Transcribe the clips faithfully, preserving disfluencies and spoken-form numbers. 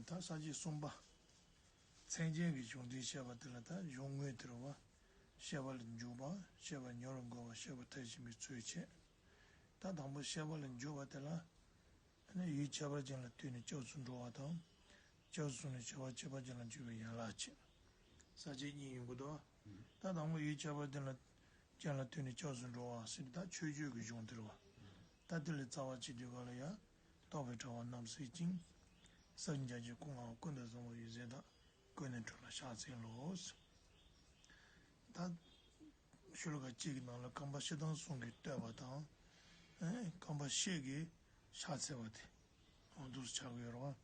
ད་ས་བཅད་གསུམ་པ། མཚན་ཅན་གྱི་གཞུང་དོན་བཤད་པ་དེ་ལ་ད་གཞུང་དངོས་དེ་རེད་བ། བཤད་པ་ལ་འཇུག་པ། བཤད་པ་མྱུར་དགོས་པ། བཤད་པ་མཐར་ཕྱིན་པའི་ཚུལ་བཤད། ད་དང་པོ་བཤད་པ་ལ་འཇུག་པ་དེ་ལ། ཨ་ནི་ཡུལ་ཁྱད་པར་ཅན་ལ་ལྟོས་ནས་སྐྱབས་སུ་འགྲོ་བ་དང་། སྐྱབས་སུ་སོང་ནས་བྱ་བ་ཁྱད་པར་ཅན་ལ་འཇུག་པའི་ཡན་ལག་བྱེད། ས་བཅད་གཉིས་ཡོང་གི་འདུག་ད་དང་པོ་ཡུལ་ཁྱད་པར་ཅན་ལ་ཅན་ལ་ལྟོས་ནས་སྐྱབས་སུ་འགྲོ་བ་ཟེར་ད་མཆོད་བརྗོད་ཀྱི་གཞུང་དེ་རེད་བ། ད་དེ་ལས་རྩ་བ་བྱེད་དུས་ག་ལ་ཡ། རྟོག་པའི་དྲ་བ་རྣམ་སེལ་ཅིང་། སེམས་ཅན་གྱི་སྐུ་ལྔ་ཀུན་ཏུ་བཟང་པོ་ཡི་ཟེར་དང་། ཀུན་ནས་འཁྲུལ་ལ་ཕྱག་འཚལ་ལོ། ད། ཤོ་ལོ་ཀ་གཅིག་གི་ནང་ལ་རྐང་པ་སྤྱིར་བཏང་གསུམ་གྱིས་བསྟོད་པ་དང་། ཨེ། རྐང་པ་བཞི་གིས་ཕྱག་འཚལ་བ་དེ། འོ་འདུག་སེ་ཆགས་ཀྱི་ཡོད་རེད་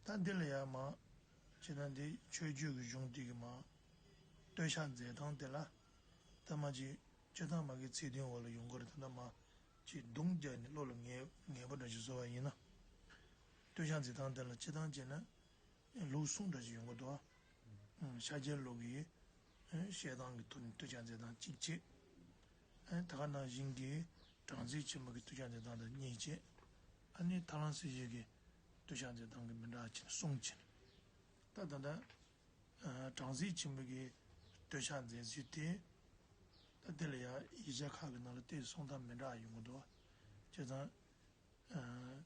བ། ད་འདི་ལ་ཡང་མ། བྱས་ན་འདི་མཆོད་བརྗོད་ཀྱི་གཞུང་འདི་གི་མ། བསྟོད་ཕྱག་མཛད་སྟངས་དེ་ལ། ད་མ་ཅིག་སྤྱིར་བཏང་མ་གི་ཚིག་དོན་འོག་ལ་ཡོང་གི་རེད། ད་ལྟ་མ། ཅིག་རྡུང་རྒྱག་ནས་བློ་ལ་ངེས་ངེས་པ་འདྲ་ཞིག་བཟོ་བ་ཡིན་ན། བསྟོད་ཕྱག་མཛད་སྟངས་དེ་ལ་སྤྱིར་བཏང་བྱས་ན། ལུགས་གསུམ་འདྲ་ཞིག་ཡོང་གི་འདུག་ཨ། ཤཱཀྱ་བློ་གི་བཤད་སྟངས་ཀྱི་ཐོག་ནས་བསྟོད་ཕྱག་མཛད་སྟངས་གཅིག་བྱས། ད་ག་ནང་བཞིན་གྱི་སྦྲང་རྩི་ཆེན་པོ་གི་བསྟོད་ཕྱག་མཛད་སྟངས་དང་གཉིས་བྱས། ཨ་ནི་ཐར་ལམ་སྲིད་ཞིའི་བསྟོད་ཕྱག་མཛད་སྟངས་ཀྱི་མི་འདྲ་བ་བྱས་ནས་གསུམ་བྱས། ད་ད་ལྟ་སྦྲང་རྩི་ཆེན་པོ་གི་བསྟོད་ཕྱག་མཛད་ཚུལ་དེ། ད་དེ་ལ་ཡང་ཡིག་ཆ་ཁག་གི་ནང་ལ་དེ་གསུང་སྟངས་མི་འདྲ་བ་ཡོང་གི་འདུག་ཨ། བྱས་ཙང་།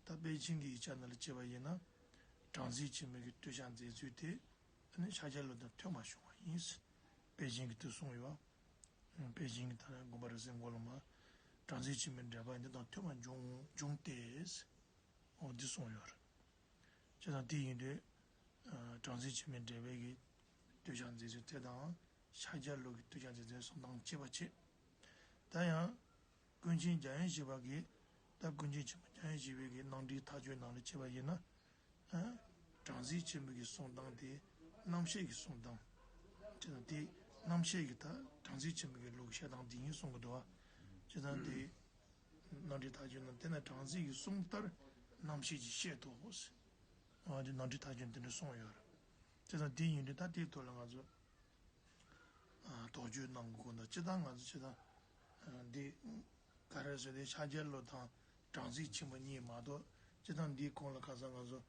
ད་པཎ་ཆེན་གྱི་ཡིག་ཆ་ནང་ལ་བྱས་པ་ཡིན་ན། སྦྲང་རྩི་ཆེན་མོ་གི་བསྟོད་ཕྱག་མཛད་ཚུལ་དེ། ཨ་ནི་ཤཱཀྱ་བློ་དང་མཐུན་པར་བྱུང་བ་ཡིན། པཎ་ཆེན་གྱིས་དེ་གསུངས་ཡོད། པཎ་ཆེན་གྱིས་ད་ནི་དགོངས་པ་རབ་གསལ་མགོ་ལ་མ། སྦྲང་རྩི་ཆེན་མོའི་འགྲེལ་པ་འདི་དང་མཐུན་པར་འབྱུང་འབྱུང་སྟེ། འོ་འདི་གསུངས་ཡོད་རེད། བྱས་ཙང་དེ་ཡིན་དུས། སྦྲང་རྩི་ཆེན་མོའི་འགྲེལ་པའི་གི་བསྟོད་ཕྱག་མཛད་ཚུལ་དེ་དང་། ཤཱཀྱ་བློ་གི་བསྟོད་ཕྱག་མཛད་ཚུལ་གསུང་སྟངས་གཅིག་པ་བྱས། ད་ཡང་། ཀུན་མཁྱེན་འཇམ་དབྱངས་བཞི་པ་གིས། ད་ཀུན་མཁྱེན་ཆེན་པོ་འཇམ་དབྱངས་བཞི་པའི་གི་རྣམ་འགྲེལ་མཐའ་དཔྱོད་ནང་ལ་བྱས་པ་ཡིན་ན། ཨ། སྦྲང་རྩི་ཆེན་པོ་གི་གསུང་སྟངས་དེ་རྣམ་བཤད་ཀྱི་གསུང་སྟངས། བྱས་ཙང་དེ་རྣམ་བཤད་ཀྱི་ད་སྦྲང་རྩི་ཆེན་པོ་གི་ལུགས་བཤད་སྟངས་དེ་ཡིན་གསུང་གི་འདུག་བ། བྱས་ཙང་དེ། རྣམ་འགྲེལ་མཐའ་དཔྱོད་ནང་དེ་ན་སྦྲང་རྩི་གི་གསུང་ལྟར་རྣམ་བཤད་ཀྱིས་བཤད་དོ། ཨ། དེ་རྣམ་འགྲེལ་མཐའ་དཔྱོད་དེ་འདྲ་གསུངས་ཡོད་རེད། བྱས་ཙང་དེ་ཡིན་དུས་ད་དེའི་ཐོག་ལ་ང་ཚོ། ཨ། དོགས་གཅོད་གནང་དགོས་ན་སྤྱིར་བཏང་ང་ཚོ་སྤྱིར་བཏང་། ཨ། འདི། ག་རེ་ཟེར་ཏེ་ཤཱཀྱ་བློ་དང་སྦྲང་རྩི་ཆེན་པོ་གཉིས་མ་གཏོགས་སྤྱིར་བཏང་འདིའི་གོང་ལ་ཁ་སང་ང་ཚོ།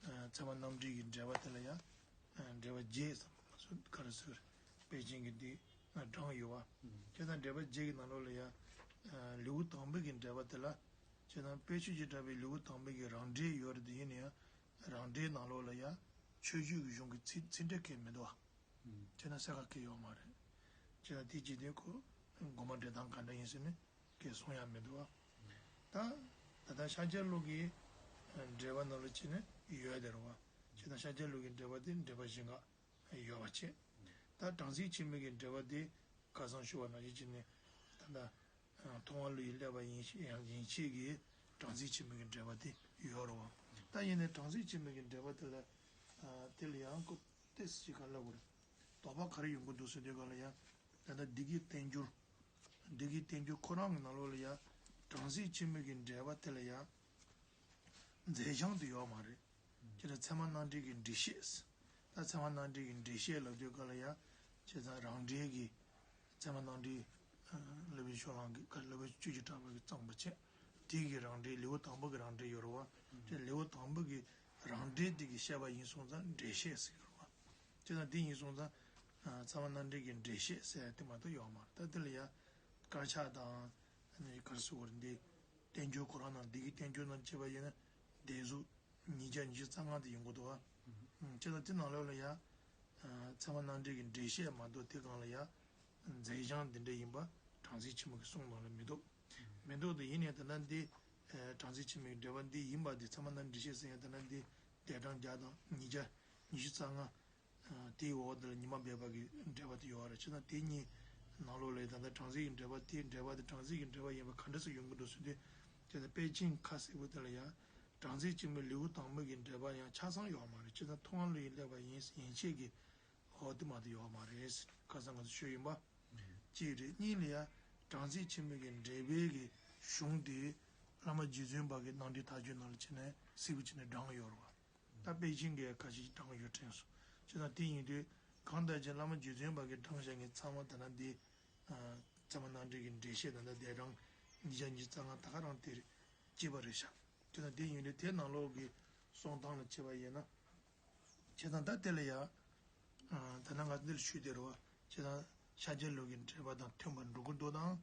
ཨ། ཚད་མ་རྣམ་འགྲེལ་གྱི་འགྲེལ་པ་དེ་ལ་ཡང་། ཨ། འགྲེལ་པ་བརྒྱད་ཙམ་ང་ཚོ་ག་རེ་ཟེར། པཎ་ཆེན་གྱི་འདི་ན་དྲངས་ཡོད་བ། སྤྱིར་བཏང་འགྲེལ་པ་བརྒྱད་ཀྱི་ནང་ལོགས་ལ་ཡང་། ཨ། ལེའུ་དང་པོ་གི་འགྲེལ་པ་དེ་ལ། སྤྱིར་བཏང་དཔལ་ཆོས་ཀྱི་གྲགས་པའི་ལེའུ་དང་པོ་གི་རང་འགྲེལ་ཡོད་རེད་དེ་ཡིན་ན་ཡང་། རང་འགྲེལ་ནང་ལོགས་ལ་ཡང་མཆོད་བརྗོད་ཀྱི་གཞུང་གི་ཚིག་ཚིག་འགྲེལ་གང་ཡང་མི་འདུག་བ། ཨུམ། བྱས་ན་གསལ་ཁ་གང་ཡང་ཡོད་མ་རེད། བྱས་ན་དེ་ཅི་སྟེ་ཁོ་དགོངས་པ་འགྲེལ་སྟངས་ག་འདྲ་ཡིན་ཟེར་ནས་གང་ཡང་གསུང་ཡ་མི་འདུག་བ། ད་ད་ལྟ་ཤཱཀྱ་བློ་གི་འགྲེལ་པ་ནང་ལ་ཕྱིན་ནས་ཡོད་དེ་རེད་བ། བྱས་ན་ཤཱཀྱ་བློ་གི་འགྲེལ་པ་དེ་འགྲེལ་པ་གཞན་དག་ཡོད་པ་བྱས། ད་སྦྲང་རྩི་ཆེན་མོ་གི་འགྲེལ་པ་དེ་ཁ་སང་ཞུ་བ་ནང་བཞིན་བྱས་ནས་ད་ལྟ། མཐོང་བ་ལ་ཡིད་བསླད་པ་ཡན་ཡན་ཆད་ཀྱི་སྦྲང་རྩི་ཆེན་མོ་གི་འགྲེལ་པ་དེ་ཡོད་རེད་བ། ད་ཡིན་ནའི་སྦྲང་རྩི་ཆེན་མོ་གི་འགྲེལ་པ་དེ་ལ། དེ་ལ་ཡང་ཁོ་ཏོག་ཙམ་ཅིག་ག་ལབ་དགོས་རེད། དོགས་པ་ག་རེ་ཡོང་གི་འདུག་ཟེར་དུས་ག་ལ་ཡང་། ད་ལྟ་འདི་གི་བསྟན་འགྱུར། འདི་གི་བསྟན་འགྱུར་ཁོ་རང་གི་ནང་ལོགས་ལ་ཡང་། སྦྲང་རྩི་ཆེན་མོ་གི་འགྲེལ་པ་དེ་ལ་ཡང་། མཛད་བྱང་དེ་ཡོད་མ་རེད། ཁྱེད་རང་ཚད་མ་རྣམ་འགྲེལ་གྱི་འགྲེལ་བཤད། ད་ཚད་མ་རྣམ་འགྲེལ་གྱི་འགྲེལ་བཤད་ལབ་དུས་ག་ལ་ཡང་། བྱས་ཙང་རང་འགྲེལ་གྱི། ཚད་མ་རྣམ་འགྲེལ། སློབ་དཔོན་ཕྱོགས་གླང་གི་ག་སློབ་དཔོན་ཆོས་ཀྱི་གྲགས་པ་གིས་བརྩམས་པ་བྱས། དེ་གི་རང་འགྲེལ་ལེའུ་དང་པོ་གི་རང་འགྲེལ་ཡོད་རེད་བ། དེ་ལེའུ་དང་པོ་གི་རང་འགྲེལ་དེ་གི་བཤད་པ་ཡིན་སོང་ཙང་འགྲེལ་བཤད་ཟེར་གི་རེད་བ། བྱས་ཙང་དེ་ཡིན་སོང་ཙང་། ཚད་མ་རྣམ་འགྲེལ་གྱི་འགྲེལ་བཤད་ཟེར་ཡ་དེ་མ་གཏོགས་ཡོད་མ་རེད། ད་དེ་ལ་ཡང་། དཀར་ཆག་དང་། ག་རེ་ཟེར་དགོས་རེད་འདི། བསྟན་འགྱུར་ཁོ་རང་ནང་འདི་གི་བསྟན་འགྱུར་ནང་བྱས་པ་ཡིན་ན། འདས་གཟུགས། ཉིས་བརྒྱ་ཉི་ཤུ་རྩ་ལྔ་དེ་ཡོང་གི་འདུག་བ། ཨུམ། བྱས་ཙང་དེ་ནང་ལོགས་ལ་ཡང་། ཚད་མ་རྣམ་འགྲེལ་གྱི་འགྲེལ་བཤད་མ་གཏོགས་དེ་སྒང་ལ་ཡང་། མཛད་བྱང་འདི་འདྲ་ཡིན་པ་སྦྲང་རྩི་ཆེན་མོ་གི་གསུང་ནང་ལ་མི་འདུག་མི་འདུག་དེ་ཡིན་ནའི་ད་ལྟ་འདི། སྦྲང་རྩི་ཆེན་མོ་གི་འགྲེལ་པ་འདི་ཡིན་པ་འདི་ཚད་མ་རྣམ་འགྲེལ་འགྲེལ་བཤད་ཟེར་ཡང་ད་ལྟ་འདི་འདས་གྲངས་བརྒྱ་དང་ཉིས་བརྒྱ་ཉི་ཤུ་རྩ་ལྔ། དེའི་འོག་དེ་ལ་ཉི་མ་སྦས་པ་གི་འགྲེལ་པ་དེ་ཡོད་རེད། བྱས་ཙང་དེ་གཉིས་ནང་ལོགས་ལ་ད་ལྟ་སྦྲང་རྩི་གི་འགྲེལ་པ་དེ་འགྲེལ་པ་དེ་སྦྲང་རྩི་གི་འགྲེལ་པ་ཡིན་པ་ག་འདྲ་ཞིག་ཡོང་གི་འདུག་ཟེར་དུས། བྱས་ཙང་པཎ་ཆེན་ཁ་གསལ་པོ་དེ་ལ་ཡང་སྦྲང་རྩི་ཆེན་མོའི་ལེའུ་དང་པོ་གི་འགྲེལ་པ་ཡང་ཆ་ཚང་ཡོད་མ་རེད། བྱས་ཙང་མཐོང་བ་ལ་ཡིད་བསླད་པ་ཡིན་ཡན་ཆད་ཀྱི་འོ་དེ་མ་གཏོགས་ཡོད་མ་རེད། ཁ་སང་ང་ཚོ་ཤོད་ཡིན་པ། གཅིག་རེད། གཉིས་ལ་ཡང་སྦྲང་རྩི་ཆེན་མོ་གི་འགྲེལ་པའི་གི་གཞུང་དེ་བླ་མ་རྗེ་བཙུན་པ་གི་རྣམ་འགྲེལ་མཐའ་དཔྱོད་ནང་ལ་ཕྱིན་ནས་གསལ་པོ་བྱས་ནས་དྲངས་ཡོད་རེད་བ། ད་པཎ་ཆེན་གྱིས་ཁ་ཤས་དྲངས་ཡོད་དྲན་སོང་། བྱས་ཙང་དེ་ཡིན་དུས་གང་ལྟར་ཀྱང་བླ་མ་རྗེ་བཙུན་པ་གིས་དྲངས་བཞག་མཁན་ཚང་མ་ད་ལྟ་འདི། ཚད་མ་རྣམ་འགྲེལ་གྱི་འགྲེལ་བཤད་ད་ལྟ་འདས་གྲངས་ཉིས་བརྒྱ་ཉི་ཤུ་རྩ་ལྔ་ད་ག་རང་དེར་གཅིག་པ་རེད་ཤག་བྱས་ཙང་དེ་ཡིན་དུས་དེ་ནང་ལོགས་ཀྱི་གསུང་སྟངས་ལ་བྱས་པ་ཡིན་ན། བྱས་ཙང་ད་དེ་ལ་ཡ། ཨ། ད་ནང་ང་འདིར་ཞུས་དེ་རེད་བ། བྱས་ཙང་ཤཱཀྱ་ལུགས་ཀྱི་འགྲེལ་པ་དང་མཐུན་པར་འགྲོ་གི་འདུག་དང་།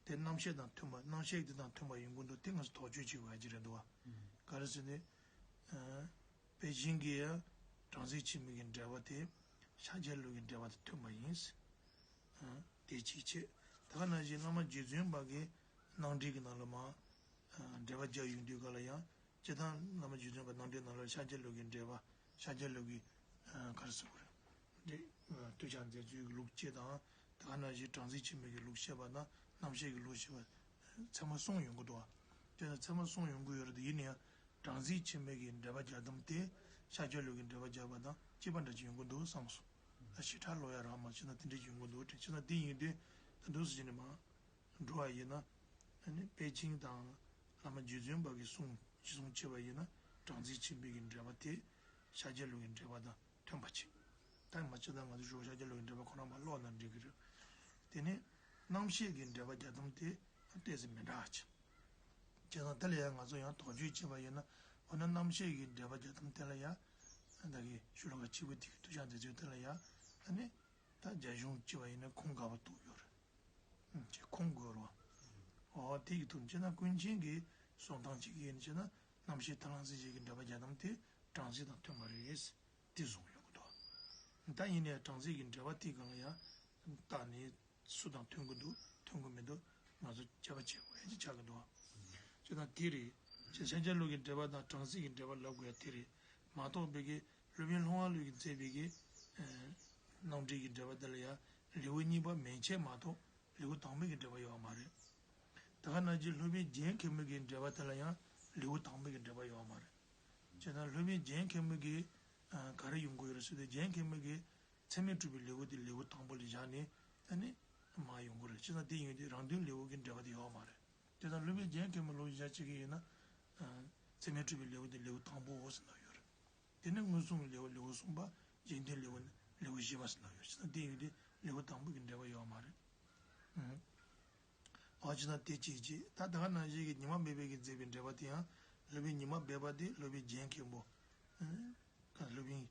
དེ་རྣམ་བཤད་དང་མཐུན་པ་རྣམ་བཤད་དེ་དང་མཐུན་པ་ཡོང་གི་འདུག་དེ་ང་ཚོ་དོགས་གཅོད་བྱེད་དགོས་ཡ་ཅིག་རེད་འདུག་བ། ག་རེ་ཟེར་ན། ཨ། པཎ་ཆེན་གྱི་ཡ། དྲང་སྲིང་འཆི་མེད་ཀྱི་འགྲེལ་པ་དེ་ཤཱཀྱ་ལུགས་ཀྱི་འགྲེལ་པ་དང་མཐུན་པ་ཡིན། ཨ། དེ་གཅིག་བྱས། ད་ག་ནང་བཞིན་བླ་མ་རྗེ་བཙུན་པ་གི་རྣམ་འགྲེལ་གྱི་ནང་ལ་མ། ཨ། འགྲེལ་པ་རྒྱག་ཡོང་དུས་ག་ལ་ཡང་། སྤྱིར་བཏང་བླ་མ་རྗེ་བཙུན་པ་རྣམ་འགྲེལ་ནང་ལ་ཤཱཀྱ་ལུགས་ཀྱི་འགྲེལ་པ། ཤཱཀྱ་ལུགས་ཀྱི། ཨ། ག་རེ་ཟེར་དགོས་རེད། འགྲེལ། ཨ། གཏུལ་བྱ་མཛད་ཚུལ་གྱི་ལུགས་གཅིག་དང་། ད་ག་ནང་བཞིན་དྲང་སྲིང་འཆི་མེད་ཀྱི་ལུགས་བཤད་པ་དང་རྣམ་བཤད་ཀྱི་ལུགས་བཤད་པ། ཚད་མ་གསུམ་ཡོང་གི་འདུག་བ། དེ་ནི་ཚད་མ་གསུམ་ཡོང་གི་ཡོད་རེད་དེ། ཡིན་ན་ཡང་དྲང་སྲིང་འཆི་མེད་ཀྱི་འགྲེལ་པ་རྒྱག་སྟངས་དེ་ཤཱཀྱ་ལུགས་ཀྱི་འགྲེལ་པ་རྒྱག་པ་དང་གཅིག་པ་འདྲ་ཅིག་ཡོང་གི་འདུག་བསམ་སོང་། ཨ། ཞེ་དྲག་ལོག་ཡ་རག་མ་སོང་ན་དེ་འདྲ་ཅིག་ཡོང་གི་འདུག་དྲན། བྱས་ན་དེ་ཡིན་དུས་ད་འདུག་སེ་བྱས་ནས་མ། འགྲོ་བ་ཡིན་ན། ཨ་ནི་པཎ་ཆེན་དང་བླ་མ་རྗེ་བཙུན་པ་གི་གསུང་གཞི་བཟུང་བྱས་པ་ཡིན་ན། དྲང་སྲིང་འཆི་མེད་ཀྱི་འགྲེལ་པ་དེ་ཤཱཀྱ་ལུགས་ཀྱི་འགྲེལ་པ་དང་མཐུན་པ་བྱེད། ད་མ་བྱེད་ད་ང་ཚོ་ཞོགས་ཤཱཀྱ་ལུགས་ཀྱི་འགྲེལ་པ་ཁོ་རང་མ་ཀློག་ན་འགྲིག་གི་རེད། དེ་ནས་རྣམ་བཤད་ཀྱི་འགྲེལ་པ་རྒྱག་སྟངས་དེ་ཏོག་ཙམ་མི་འདྲ་བ་བྱེད། བྱས་ཙང་དེ་ལ་ཡང་ང་ཚོ་ཡང་དོགས་གཅོད་བྱས་པ་ཡིན་ན། འོ་ན་རྣམ་བཤད་ཀྱི་འགྲེལ་པ་རྒྱག་སྟངས་དེ་ལ་ཡང་། ད་གི་ཤོ་ལོ་ཀ་གཅིག་པུ་དེ་གི་གཏུལ་བྱ་མཛད་ཚུལ་དེ་ལ་ཡང་། ཨ་ནི། ད་རྒྱ་གཞུང་བྱས་པ་ཡིན་ན་ཁུངས་འགལ་བ་གཏུགས་ཡོད་རེད། ཅེས་ཁུངས་དགོས་རོ། འོ་དེ་ཡིག་ཐུབ་བྱས་ན་ཀུན་མཁྱེན་གྱི་གསུང་སྟངས་གཅིག་ཡིན་བྱས་ན། རྣམ་བཤད་ཐར་ལམ་གསལ་བྱེད་ཀྱི་འགྲེལ་པ་རྒྱག་སྟངས་དེ་དྲང་སྲིང་དང་མཐུན་པ་རེད། དེ་གསུངས་ཡོང་གི་འདུག་ད་ཡིན་ནའི་དྲང་སྲིང་གི་འགྲེལ་པ་དེ་གང་ལ་ཡང་བལྟས་ནས་སུ་དང་མཐུན་གྱི་འདུག་མཐུན་གྱི་མི་འདུག་ང་ཚོ་དཔྱད་པ་བྱེད་དགོས་ཡ་ཅིག་ཆགས་ཀྱི་འདུག་བྱས་ཙང་དེ་རེད། ཅེས་ཤཱཀྱ་ལུགས་ཀྱི་འགྲེལ་པ་དང་དྲང་སྲིང་གི་འགྲེལ་པ་ལབ་དགོས་ཡ་དེ་རེད། མ་གཏོགས་པའི་གི་སློབ་དཔོན་ལྷུང་བ་ཀླུ་གིས་མཛད་པའི་གི། ཨ། རྣམ་འགྲེལ་གྱི་འགྲེལ་པ་དེ་ལ་ཡང་ལེའུ་གཉིས་པ་མན་ཆད་མ་གཏོགས་ལེའུ་དང་པོའི་གི་འགྲེལ་པ་ཡོད་མ་རེད། ད་ག་ནང་བཞིན་སློབ་དཔོན་རྒྱན་མཁན་པོའི་གི་འགྲེལ་པ་དེ་ལ་ཡང་ལེའུ་དང་པོའི་གི་འགྲེལ་པ་ཡོད་མ་རེད། བྱས་ཙང་སློབ་དཔོན་རྒྱན་མཁན་པོའི་གི། ཨ། ག་རེ་ཡོང་གི་ཡོད་རེད་ཟེར་དུས། རྒྱན་མཁན་པོའི་གི་མཚན་མས་གྲུབ་པའི་ལེའུ་དེ་ལེའུ་དང་པོ་ལ་བཞག་ནས་ཨ་ནི་མར་ཡོང་གི་རེད། བྱས་ཙང་དེ་ཡིན་དུས་རང་དོན་ལེའུ་གི་འགྲེལ་པ་དེ་ཡོད་མ་རེད། དེ་དང་སློབ་དཔོན་རྒྱན་མཁན་པོའི་ལུགས་བཞག་བྱེད་ཀྱི་ཡིན་ན། ཨ། མཚན་མས་གྲུབ་པའི་ལེའུ་དེ་ལེའུ་དང་པོའོ་ཟེར་གནང་ཡོད་རེད། དེ་ནས་མངོན་སུམ་ལེའུ་ལེའུ་གསུམ་པ། རྒྱན་དོན་ལེའུ་ནི་ལེའུ་བཞི་པ་ཟེར་གནང་ཡོད། བྱས་ཙང་དེ་ཡིན་དུས་ལེའུ་དང་པོ་གི་འགྲེལ་པ་ཡོད་མ་རེད། ཨ། བྱས་ཙང་དེ་གཅིག་བྱས། ད་ད་ག་ནང་བཞིན་གྱི་ཉི་མ་སྦས་པའི་གིས་མཛད་པའི་འགྲེལ་པ་དེ་ཡང་སློབ་དཔོན་ཉི་མ་སྦས་པ་དེ་སློབ་དཔོན་རྒྱན་མཁན་པོ། ཨ། སློབ་དཔོན།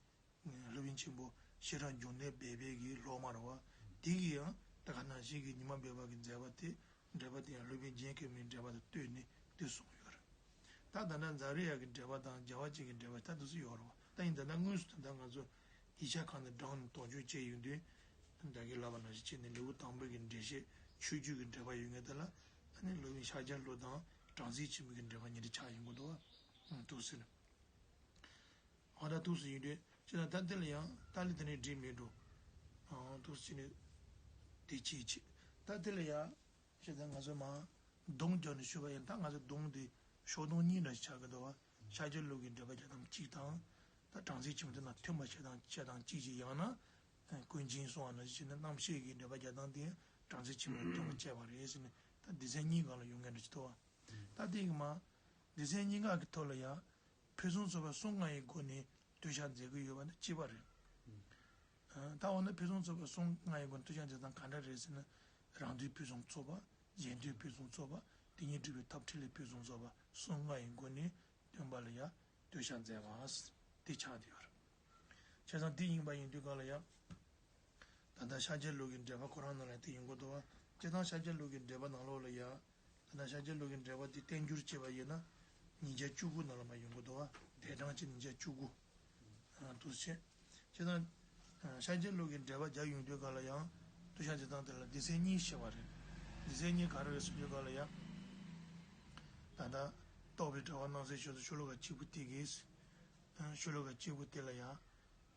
སློབ་དཔོན་ཆེན་པོ་ཤེས་རབ་འབྱུང་གནས་སྦས་པའི་གི་སློབ་མ་རེད་བ། དེ་གིས་ཡང་ད་ག་ནང་བཞིན་གྱི་ཉི་མ་སྦས་པ་གིས་མཛད་པ་དེ། འགྲེལ་པ་དེ་ཡང་སློབ་དཔོན་རྒྱན་མཁན་པོའི་འགྲེལ་པ་དང་བསྟུན་ནས་དེ་གསུངས་ཡོད་རེད། ད་ད་ལྟ་ཛཱ་རི་ཡ་གི་འགྲེལ་པ་དང་རྒྱལ་བ་རྒྱན་གྱི་འགྲེལ་པ་ད་དེ་ཚོ་ཡོད་རེད་བ། ད་ཡིན་ད་ལྟ་དངོས་སུ་ད་ལྟ་ང་ཚོ་ཡིག་ཆ་ཁང་ནས་བགྲངས་ནས་དོགས་གཅོད་བྱས་ཡོང་དུས། ད་གིན་ལབ་པ་ནང་བཞིན་བྱས་ནས་ལེའུ་དང་པོའི་གི་འགྲེལ་བཤད་ཆོས་བརྒྱུད་ཀྱི་འགྲེལ་པ་ཡོད་ངེས་དེ་ལ། ཨ་ནི་སློབ་དཔོན་ཤཱཀྱ་ལུགས་དང་དྲང་སྲིང་འཆི་མེད་ཀྱི་འགྲེལ་པ་གཉིས་འདྲ་ཆགས་ཡོང་གི་འདུག་བ། འདུག་ཟེར། འོ་ད་འདུག་སེ་ཡིན་དུས། ཅི་ན་ད་དེ་ལ་ཡང་ཏཱ་ལའི་དེ་ནས་འགྲིག་མི་འགྲོ། འོ་འདུག་སེ་ནས་དེ་ཅིག་བྱེད། ད་དེ་ལ་ཡང་ཅི་ད་ང་ཚོ་མ་སྡོམ་རྒྱག་ནས་ཞུས་པ་ཡིན། ད་ང་ཚོ་སྡོམ་དེ་ཤོག་སྡོམ་གཉིས་འདྲ་ཞིག་ཆགས་ཀྱི་འདུག་བ། ཤཱཀྱ་ལུགས་ཀྱི་འགྲེལ་པ་རྒྱག་སྟངས་གཅིག་དང་། ད་དྲང་སྲིང་འཆི་མེད་དེ་ན་མཐུན་པ་བྱེད་སྟངས་བྱེད་སྟངས་གཅིག་ཅིག་ཡང་ན། ཀུན་མཁྱེན་གསུང་བ་ནང་བཞིན་བྱས་ན་རྣམ་བཤད་ཀྱི་འགྲེལ་པ་རྒྱག་སྟངས་དེ་དྲང་སྲིང་འཆི་མེད་མཐུན་པ་བྱས་པ་རེད་ཟེར་ནས། ད་སྡེ་ཚན་གཉིས་སྒང་ལ་ཡོང་མཁན་འདྲ་ཞིག་འདུག་བ། ད་དེ་གི་མ། སྡེ་ཚན་གཉིས་ཀ་གི་ཐོག་ལ་ཡང་། ཕུན་སུམ་ཚོགས་པ་གསུམ་ལྔ་ཡི་སྒོ་ནས་གཏུལ་བྱ་མཛད་ཀྱི་ཡོད་པ་ནི་གཅིག་པ་རེད། ཨ། ད་འོ་ན་ཕུན་སུམ་ཚོགས་པ་གསུམ་ལྔ་ཡི་སྒོ་ནས་གཏུལ་བྱ་མཛད་སྟངས་ག་འདྲ་རེད་ཟེར་ན། རང་དོན་ཕུན་སུམ་ཚོགས་པ། གཞན་དོན་ཕུན་སུམ་ཚོགས་པ། དེ་ཉིད་སྒྲུབ་པའི་ཐབས་འཕྲིན་ལས་ཕུན་སུམ་ཚོགས་པ་གསུམ་ལྔ་ཡི་སྒོ་ནས་སྟོན་པ་ལ་ཡང་གཏུལ་བྱ་མཛད་པ། དེ་ཆགས་བསྡད་ཡོད་རེད། བྱས་ཙང་དེ་ཡིན་པ་ཡིན་དུས་ག་ལ་ཡང་། ད་ལྟ་ཤཱཀྱ་ལུགས་ཀྱི་འགྲེལ་པ་ཁོ་རང་ནང་ལ་དེ་ཡོང་གི་འདུག་བ། སྤྱིར་བཏང་ཤཱཀྱ་ལུགས་ཀྱི་འགྲེལ་པ་ནང་ལོགས་ལ་ཡང་། ད་ལྟ་ཤཱཀྱ་ལུགས་ཀྱི་འགྲེལ་པ་དེ་བསྟན་འགྱུར་བྱས་པ་ཡིན་ན། ཉིས་བརྒྱ་བཅུ་དགུ་ནང་ལ་མར་ཡོང་གི་འདུག་བ། འགྲེལ་གྲངས་ཀྱི་ཉིས་བརྒྱ་བཅུ་དགུ། ཨ། འདུག་སེ་བྱས། སྤྱིར་བཏང་། ཨ། ཤཱཀྱ་ལུགས་ཀྱི་འགྲེལ་པ་རྒྱག་ཡོང་དུས་ག་ལ་ཡང་། གཏུལ་བྱ་མཛད་སྟངས་དེ་ལ་སྡེ་ཚན་གཉིས་བཤད་པ་རེད། སྡེ་ཚན་གཉིས་ག་རེ་རེད་ཟེར་དུས་ག་ལ་ཡང་། ད་ལྟ། རྟོགས་པའི་དྲ་བ་སྣང་གསལ་ཞུ་ས་ཤོ་ལོ་ཀ་གཅིག་པུ་དེ་གིས། ཨ། ཤོ་ལོ་ཀ་གཅིག་པུ་དེ་ལ་ཡང་།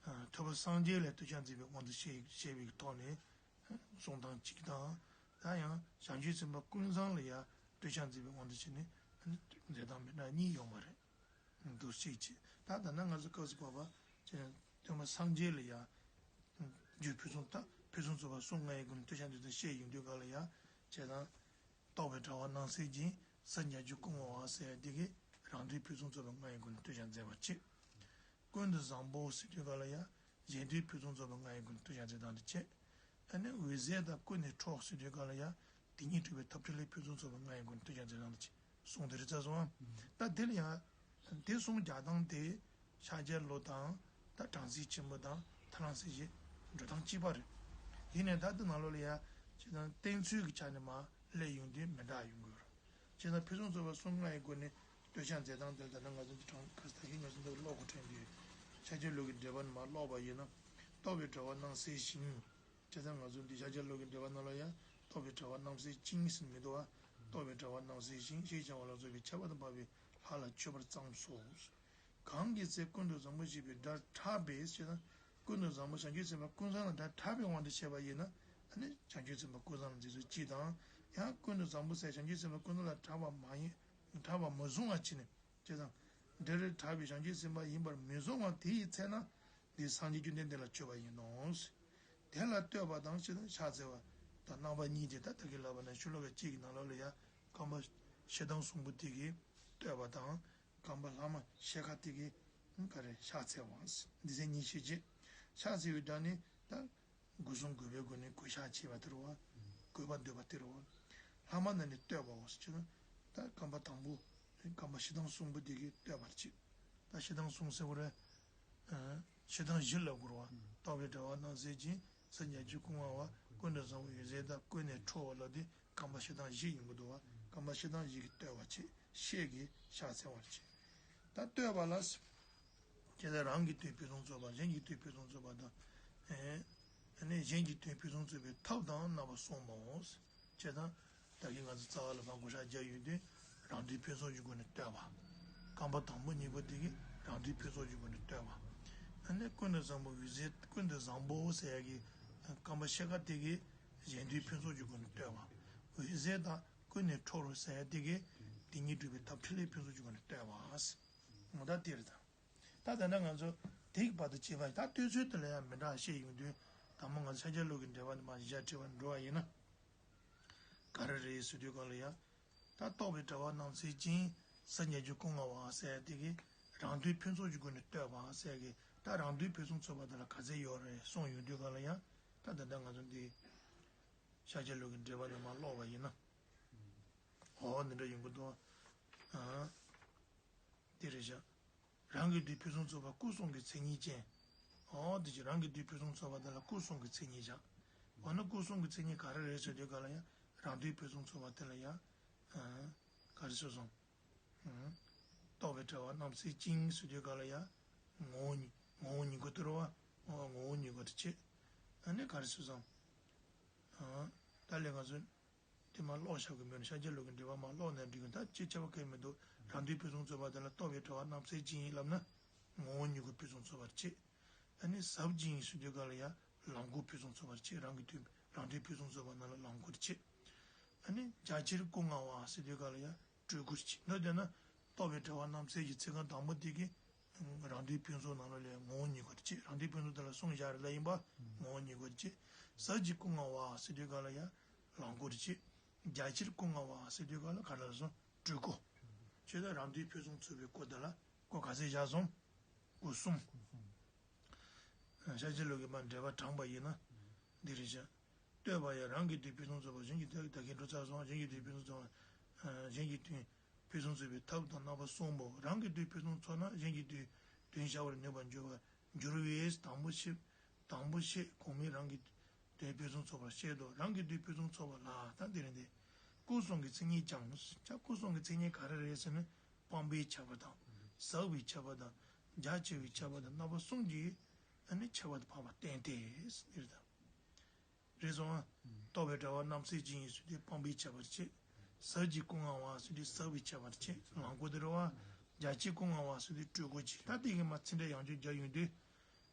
ཨ། ཐོས་པ་སངས་རྒྱས་ལས་གཏུལ་བྱ་མཛད་པའི་དབང་དུ་བྱས་བྱས་པའི་ཐོག་ནས། ཨ། གསུང་སྟངས་གཅིག་དང་། ད་ཡང་བྱང་ཆུབ་སེམས་དཔའ་ཀུན་བཟང་ལ་ཡང་གཏུལ་བྱ་མཛད་པའི་དབང་དུ་བྱས་ནས། ཨ་ནི་མཛད་སྟངས་མི་འདྲ་གཉིས་ཡོད་པ་རེད། འདུག་སེ་བྱས། ད་ད་ནང་ང་ཚོ་སྐབས་སུ་བབ་པ་ཅན་སྟོན་པ་སངས་རྒྱས་ལ་ཡང་། རྒྱུ་ཕུན་སུམ་ད་ཕུན་སུམ་ཚོགས་པ་གསུམ་ལྔ་ཡི་སྒོ་ནས་གཏུལ་བྱ་འདི་དག་བཤད་ཡོང་དུས་ག་ལ་ཡང་། བྱས་ཙང་། རྟོགས་པའི་དྲ་བ་སྣང་གསལ་རྒྱན། ཟབ་ཉག་གི་སྐུ་ངོ་བ་ཟེར་ཡ་འདི་གིས་རང་དོན་ཕུན་སུམ་ཚོགས་པ་ལྔ་ཡི་སྒོ་ནས་གཏུལ་བྱ་མཛད་པ་གཅིག། ཀུན་ཏུ་བཟང་པོ་ཟེར་དུས་ག་ལ་ཡང་གཞན་དོན་ཕུན་སུམ་ཚོགས་པ་ལྔ་ཡི་སྒོ་ནས་གཏུལ་བྱ་མཛད་སྟངས་དེ་བྱས། ཨ་ནི་འོད་གསལ་དང་ཀུན་ནས་འཕྲོག་ཟེར་དུས་ག་ལ་ཡང་དེ་ཉིད་སྒྲུབ་པའི་ཐབས་འཕྲིན་ལས་ཕུན་སུམ་ཚོགས་པ་ལྔ་ཡི་སྒོ་ནས་གཏུལ་བྱ་མཛད་སྟངས་དེ་བྱས། གསུང་དེ་རེད་ཚར་སོང་ཨ། ད་དེ་ལ་ཡང་། དེ་གསུང་རྒྱག་སྟངས་དེ་ཤཱཀྱ་ལུགས་དང་ ད་གྲངས་ཚད་ཆེན་པོ་དང་ཐ་རང་ཚད་ཀྱི་འགྲོ་སྟངས་གཅིག་པ་རེད། ཡིན་ནའི་ད་ལྟ་ནང་ལོགས་ལ་ཡ་བྱས་ཙང་བསྟན་ཚུལ་གྱི་ཆ་ནས་མར་སླེབས་ཡོང་དུས་མི་འདྲ་ཡོང་གི་ཡོད་རེད། བྱས་ཙང་ཕུན་སུམ་ཚོགས་པ་གསུམ་ལྔ་ཡི་སྒོ་ནས་བསྟོད་ཕྱག་མཛད་སྟངས་དེ་ལ་ད་ནི་ང་ཚོ་འདི་དྲང་ཁ་ས་ད་གིན་ང་ཚོ་འདི་ཀློག་གི་དྲན་དུས་ཤཱཀྱ་ལུགས་ཀྱི་འགྲེལ་པ་ནས་མར་ཀློག་པ་ཡིན་ན། རྟོགས་པའི་གྲགས་པ་རྣམ་གསལ་ཞིང་། བྱས་ཙང་ང་ཚོ་འདི་ཤཱཀྱ་ལུགས་ཀྱི་འགྲེལ་པ་ནང་ལ་ཡང་རྟོགས་པའི་གྲགས་པ་རྣམ་གསལ་ཅིང་ཟེར་མི་འདུག་བ། རྟོགས་པའི་གྲགས་པ་རྣམ་གསལ་ཞིང་ཞེས་བྱ་བ་ལ་སོགས་པའི་ཁྱད་པར་དུ་འཕགས་པའི་ལྷ་ལ་མཆོད་པར་བརྩམས་སོ། གང་གི་ཚེ་ཀུན་ཏུ་བཟང་པོ་ཞེས་པའི་སྒྲ་གྲགས་པས་ཞེ་ན། ཀུན་ཏུ་བཟང་པོ་བྱང་ཆུབ་སེམས་དཔའ་ཀུན་བཟང་ལ་སྒྲ་གྲགས་པའི་དབང་དུ་བྱས་པ་ཡིན་ན། ཨ་ནི་བྱང་ཆུབ་སེམས་དཔའ་ཀུན་བཟང་ལ་འཛིན་ཚུལ་གཅིག་དང་། ཡང་ཀུན་ཏུ་བཟང་པོ་ཟེར་བྱང་ཆུབ་སེམས་དཔའ་ཀུན་བཟང་ལ་གྲགས་པ་མ་ཡིན། གྲགས་པ་མ་བཟུང་བ་བྱས་ནས། བྱས་ཙང་། འདིར་གྲགས་པའི་བྱང་ཆུབ་སེམས་དཔའ་ཡིན་པར་མི་བཟུང་བ་དེ་ཡི་ཚེ་ན། འདི་སངས་རྒྱས་བཅོམ་ལྡན་འདས་ལ་མཆོད་པ་ཡིན་ནོ། དེ་ལ་བསྟོད་པ་དང་ཕྱག་འཚལ་བ་དང་རྣམ་པ་གཉིས་ཏེ། ད་ད་གིན་ལབ་པ་ནང་ཤོ་ལོ་ཀ་གཅིག་གི་ནང་ལོགས་ལ་ཡང་རྐང་པ་ཕྱི་བསྡམས་གསུམ་པོ་དེ་གིས་བསྟོད་པ་དང་། རྐང་པ་ལྷག་མ་ཕྱེད་ཀ་དེ་གིས་ག་རེ་ཕྱག་འཚལ་བ། འདི་ཚེ་གཉིས་ཤེས་བྱེད། ཕྱག་འཚལ་བའི་སྒྲ་ནི་ད། སྒོ་གསུམ་གུས་པའི་སྒོ་ནས་གུས་ཕྱག་བྱེད་པ་དེ་རེད་བ། གུས་པ་འདུད་པ་དེ་རེད་བ། ལྷག་མ་ནི་བསྟོད་པའོ་ཟེར་གྱི་ན། ད་རྐང་པ་དང་པོ། རྐང་པ་ཕྱི་བསྡམས་གསུམ་པོ་དེ་གིས་བསྟོད་པར་བྱེད། ད་ཕྱི་བསྡམས་གསུམ་ཟེར་བ་རེད། ཕྱི་བསྡམས་བཞི་ལབ་དགོས་རེད་བ། རྟོགས་པའི་གྲགས་པ་རྣམ་གསལ་ཅིང་། ཟབ་རྒྱ་ཆེའི་སྐུ་མངའ་བ། ཀུན་ཏུ་བཟང་པོ་འོད་ཟེར་དང་། ཀུན་ནས་འཕྲོ་བ་ལ་དེ། རྐང་པ་ཕྱི་བསྡམས་བཞི་ཡིན་དགོས་འདུག་བ། རྐང་པ་ཕྱི་བསྡམས་བཞི་གིས་བསྟོད་པར་བྱེད། ཤད་ཀྱིས་ཕྱག་འཚལ་བར་བྱེད། ད་བསྟོད་པ་ལ། ཁྱེད་ཚོ་རང་གི་དོན་ཕུན་སུམ་ཚོགས་པ། གཞན་གྱི་དོན་ཕུན་སུམ་ཚོགས་པ་དང་། ཨེ། ཨ་ནི་གཞན་གྱི་དོན་ཕུན་སུམ་ཚོགས་པའི་ཐབས་དང་རྣམ་པ་གསུམ་མོ། བྱས་ཙང་། ད་གིན་ང་ཚོ་རྩ་བ་ལ་ཕར་བགོ་བཤའ་བརྒྱབ་ཡོད་དུས། རང་དོན་ཕུན་སུམ་གྱི་སྒོ་ནས་བསྟོད་པ། རྐང་པ་དང་པོ་གཉིས་པོ་དེ་གིས་རང་དོན་ཕུན་སུམ་གྱི་སྒོ་ནས་བསྟོད་པ། ཨ་ནི་ཀུན་ཏུ་བཟང་པོ་འོད་ཟེར། ཀུན་ཏུ་བཟང་པོ་ཟེར་ཡ་གི་རྐང་པ་ཕྱེད་ཀ་དེ་གིས་གཞན་དོན་ཕུན་སུམ་གྱི་སྒོ་ནས་བསྟོད་པ། འོད་ཟེར་དང་ཀུན་ནས་འཕྲོ་བར་ཟེར་ཡ་དེ་གིས་དེ་ཉིད་སྒྲུབ་པའི་ཐབས་ཕྲིན་ལས་ཕུན་སུམ་གྱི་སྒོ་ནས་བསྟོད་པ། ངོ་ད་དེ་རེད་ད། ད་ད་ལྟ་ང་ཚོ་དེའི་བར་དུ་བྱས་པ་ད་བསྟོད་ཚུལ་དེ་ལ་ཡང་མི་འདྲ་བཤད་ཡོང་དུས། དང་པོ་ང་ཚོ་ཤཱཀྱ་ལུགས་ཀྱི་འགྲེལ་པ་ནས་མར་ཞལ་བྲིས་པ་འགྲོ་བ་ཡིན་ན། ག་རེ་རེད་ཟེར་དུས་སྒང་ལ་ཡང་། ད་རྟོགས་པའི་གྲགས་པ་རྣམ་གསལ་ཅིང་། ཟབ་རྒྱ་ཆེའི་སྐུ་མངའ་བ་ཟེར་དེ་གིས་རང་དོན་ཕུན་སུམ་གྱི་སྒོ་ནས་བསྟོད་པ་ཟེར་གི། ད་རང་དོན་ཕུན་སུམ་ཚོགས་པ་དེ་ལ་ག་ཚད་ཡོད་རེད་གསུངས་ཡོང་དུས་སྒང་ལ་ཡང་། ད་ད་ལྟ་ང་ཚོ་འདི་ཤཱཀྱ་ལུགས་ཀྱི་འགྲེལ་པ་ནས་མར་ཀློག་པ་ཡིན་ན། འོ་འདི་འདྲ་ཡོང་གི་འདུག་ཨ། དེ་རེད་བཞག་རང་གི་དོན་ཕུན་སུམ་ཚོགས་པ་སྐུ་གསུམ་གྱི་མཚན་ཉིད་ཅན། འོ་དེ་ཅི་རང་གི་དོན་ཕུན་སུམ་ཚོགས་པ་དེ་ལ་སྐུ་གསུམ་གྱི་མཚན་ཉིད་བཞག་འོ་ན་སྐུ་གསུམ་གྱི་མཚན་ཉིད་ག་རེ་རེད་ཟེར་དུས་སྒང་ལ་ཡང་རང་དོན་ཕུན་སུམ་ཚོགས་པ་དེ་ལ་ཡང་། ག་རེ་ཟེར་སོང་། རྟོགས་པའི་གྲགས་པ་རྣམ་གསལ་ཅིང་ཟེར་དུས་སྒང་ལ་ཡང་། ངོ་བོ་ཉིད་ངོ་བོ་ཉིད་སྐུ་དེ་རེད་བ། ངོ་བོ་ཉིད་སྐུ་དེ་བྱེད། ཨ་ནི་ག་རེ་ཟེར་སོང་། ད་ལས་ང་ཚོ། དེ་མར་ཀློག་བཞག་གི་མེད་ན་ཤཱཀྱ་ལུགས་ཀྱི་འགྲེལ་པ་མར་ཀློག་ནས་འགྲིག་གི། ད་ཅི་ཁྱད་པར་གང་ཡང་མི་འདུག་རང་དོན་ཕུན་སུམ་ཚོགས་པ་དེ་ལ་རྟོགས་པའི་གྲགས་པ་རྣམ་གསལ་ཅིང་ལབ་ན། ངོ་བོ་ཉིད་སྐུ་ཕུན་སུམ་ཚོགས་པར་བྱེད། ཨ་ནི་ཟབ་ཅིང་ཟེར་དུས་སྒང་ལ་ཡང་ལོངས་སྐུ་ཕུན་སུམ་ཚོགས་པར་བྱེད། རང་གི་དོན་རང་དོན་ཕུན་སུམ་ཚོགས་པ་རྣམས་ལ་ལོངས་སྐུར་བྱེད། ཨ་ནི་རྒྱ་ཆེར་སྐུ་མངའ་བ་ཟེར་དུས་སྒང་ལ་ཡང་སྤྲུལ་སྐུར་བྱེད། མདོར་བསྡུས་ན་རྟོགས་པའི་གྲགས་པ་རྣམ་གསལ་གྱི་ཚིག་རྐང་དང་པོ་དེ་གིས། རང་དོན་ཕུན་སུམ་ནང་ལོགས་ལ་ངོ་བོ་ཉིད་སྐུར་བྱེད། རང་དོན་ཕུན་སུམ་དེ་ལ་གསུངས་བཞག་རེད་ལ་ཡིན་པ། ངོ་བོ་ཉིད་སྐུར་བྱེད། ཟབ་ཀྱི་སྐུ་མངའ་བ་ཟེར་དུས་སྒང་ལ་ཡང་ལོངས་སྐུར་བྱེད། རྒྱ་ཆེར་སྐུ་མངའ་བ་ཟེར་དུས་སྒང་ལ་ག་རེ་ལབ་སོང་། སྤྲུལ་སྐུ། ཁྱོད་ད་རང་དོན་ཕུན་སུམ་ཚོགས་པའི་སྐུ་དེ་ལ་སྐུ་ག་ཚད་བཞག་སོང་། སྐུ་གསུམ། ཤཱཀྱ་ལུགས་ཀྱི་མར་འགྲེལ་པ་དྲངས་པ་ཡིན་ན། འདི་རེད་བཞག་བསྟོད་པ་ཡང་རང་གི་དོན་ཕུན་སུམ་ཚོགས་པ། གཞན་གྱི་དོན་ད་གིན་འགྲོ་ཚར་སོང་། གཞན་གྱི་དོན་ཕུན་སུམ་ཚོགས་པ། གཞན་གྱི་དོན་ཕུན་སུམ་ཚོགས་པའི་ཐབས་དང་རྣམ་པ་གསུམ་པོ། རང་གི་དོན་ཕུན་སུམ་ཚོགས་ན་གཞན་གྱི་དོན་དོན་བྱ་བར་ནུས་པར་འགྱུར་བ་འགྱུར་བས། དང་པོ་བཤད། དང་པོ་བཤད། གོང་མས་རང་གི་དོན་ཕུན་སུམ་ཚོགས་པར་བཤད་དོ། རང་གི་དོན་ཕུན་སུམ་ཚོགས་པ་ལ་ད་འདི་རེད་དེ། སྐུ་གསུམ་གྱི་མཚན་ཉིད་ཀྱང་། ཅག་སྐུ་གསུམ་གྱི་མཚན་ཉིད་ག་རེ་རེད་ཟེར་ན། སྤངས་པའི་ཁྱད་པར་དང་། ཟབ་པའི་ཁྱད་པར་དང་། རྒྱ་ཆེ་བའི་ཁྱད་པར་དང་། རྣམ་པ་གསུམ་གྱིས་ཨ་ནི་ཁྱད་པར་དུ་འཕགས་པ་བསྟན་ཏེ་ཟེར་ད། རེད་སོང་ཨ། རྟོགས་པའི་གྲགས་པ་རྣམ་གསལ་ཅན་ཡིན་ཟེར་དུས་སྤངས་པའི་ཁྱད་པར་བྱེད། ཟབ་ཀྱི་སྐུ་མངའ་བ་ཟེར་དུས་ཟབ་པའི་ཁྱད་པར་བྱེད། ལོངས་སྐུ་དེ་རེད་བ། རྒྱ་ཆེའི་སྐུ་མངའ་བ་ཟེར་དུས་སྤྲུལ་སྐུ་བྱེད། ད་དེ་གི་མར་ཚིག་འགྲེལ་ཡང་བསྐྱར་རྒྱག་ཡོང་དུས།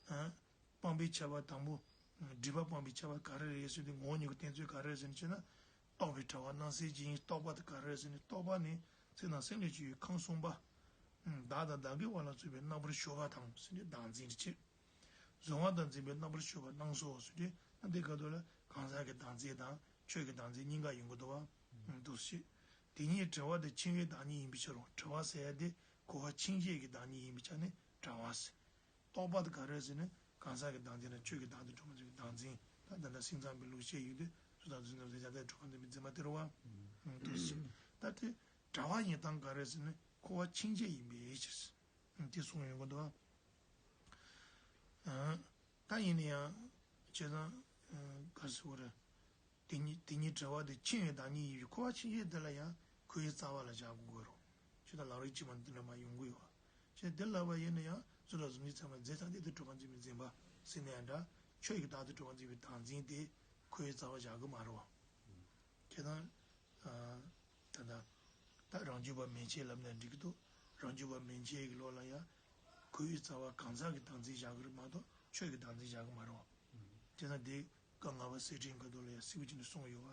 ཨ། སྤངས་པའི་ཁྱད་པར་དང་པོ། སྒྲིབ་པ་སྤངས་པའི་ཁྱད་པར་ག་རེ་རེད་ཟེར་དུས་ངོ་བོ་ཉིད་སྐུ་བསྟན་ཚུལ་ག་རེ་རེད་ཟེར་ན་བྱས་ན། རྟོགས་པའི་གྲགས་པ་རྣམ་གསལ་ཅན་ཡིན། རྟོགས་པ་དེ་ག་རེ་རེད་ཟེར་ན། རྟོགས་པ་ནི་ཚེ་དང་སེམས་ལས་སྐྱེ་བའི་ཁམས་གསུམ་པ། བདག་དང་བདག་གི་དབང་ལ་སོགས་པའི་རྣམ་པར་གཞག་པ་དང་ཟེར་ནས་བདག་འཛིན་རེ་བྱེད། གཟུང་བ་དང་འཛིན་པའི་རྣམ་པར་གཞག་པ་སྣང་ཚུལ་ཟེར་དུས་ན། འདི་ག་དུས་ལ་གང་ཟག་གི་བདག་འཛིན་དང་ཆོས་ཀྱི་བདག་འཛིན་གཉིས་ཀ་ཡོང་གི་འདུག་བ། འདུག་སེ། དེ་གཉིས་བྲལ་བ་དེ་འཆིང་བའི་བདག་ཉིད་ཡིན་པའི་ཕྱིར་རོ། བྲལ་བ་ཟེར་ཡ་དེ་འཁོར་བ་འཆིང་བྱེད་ཀྱི་བདག་ཉིད་ཡིན་པའི་ཆ་ནས་བྲལ་བ་ཟེར། རྟོགས་པ་དེ་ག་རེ་ཟེར་ན་གང་ཟག་གི་བདག་འཛིན་དང་ཆོས་ཀྱི་བདག་འཛིན་གྲོང་ཁྱེར་གྱི་བདག་འཛིན། ད་ད་ལྟ་སེམས་ཙམ་པའི་ལུགས་བཤད་ཡོད་དུས་སུ་དང་སུ་འཛིན་ཙམ་ཟེར་བྱ་དེ་གྲོང་ཁྱེར་འཛིན་པའི་འཛིན་པ་དེ་རེད་བ། འདུག་སེ། ད་དེ་བྲལ་བ་ཡིན་སྟངས་ག་རེ་ཟེར་ན་འཁོར་བ་འཆིང་བྱེད་ཡིན་པའི་ཕྱིར། དེ་གསུངས་ཡོང་གི་འདུག་ད་ཡིན་ན་ཡང་བྱས་ཙང་ག་རེ་ཟེར་དགོས་རེད། དེ་ཉིད་དེ་ཉིད་བྲལ་བ་དེ་ཆིངས་ཡོད་བདག་ཉིད་ཡིན་པས་འཁོར་བ་ཆིངས་ཡོད་དེ་ལ་ཡང་འཁོར་བའི་རྩ་བ་ལ་བཞག་དགོས་ཀྱི་རེད། བྱས་ཙང་ལམ་རིམ་གཅིག་མ་འདི་འདྲ་མ་ཡོང་གི་ཡོད། བྱས་ཙང་དེ་ལབ་པ་ཡིན་ན་ཡང་གཟུགས་ལ་གཟུགས་ཅན་ཚད་མར་འཛིན་ས་དེ་དེ་གྲུབ་པར་འཛིན་པའི་འཛིན་པ་ཟེར་ན་ཡང་འདྲ། ཆོས་ཀྱི་བདག་དེ་གྲུབ་པར་འཛིན་པའི་བདག་འཛིན་དེ་འཁོར་བའི་རྩ་བ་བཞག་གི་མ་རེད་བ། བྱས་ཙང་། ད་ལྟ་ད་རང་རྒྱུད་པ་མན་ཆད་ལབ་ན་འགྲིག་གི་འདུག་རང་རྒྱུད་པ་མན་ཆད་ཀྱི་ལོགས་ལ་ཡང་། འཁོར་བའི་རྩ་བ་གང་ཟག་གི་བདག་འཛིན་བཞག་གི་རེད་མ་གཏོགས་ཆོས་ཀྱི་བདག་འཛིན་བཞག་གི་མ་རེད་བ། བྱས་ཙང་འདི་སྐབས་ལྔ་པ་གསེར་ཕྲེང་ཁ་ཐོག་ལ་ཡང་གསལ་པོ་བྱས་ནས་གསུངས་ཡོད་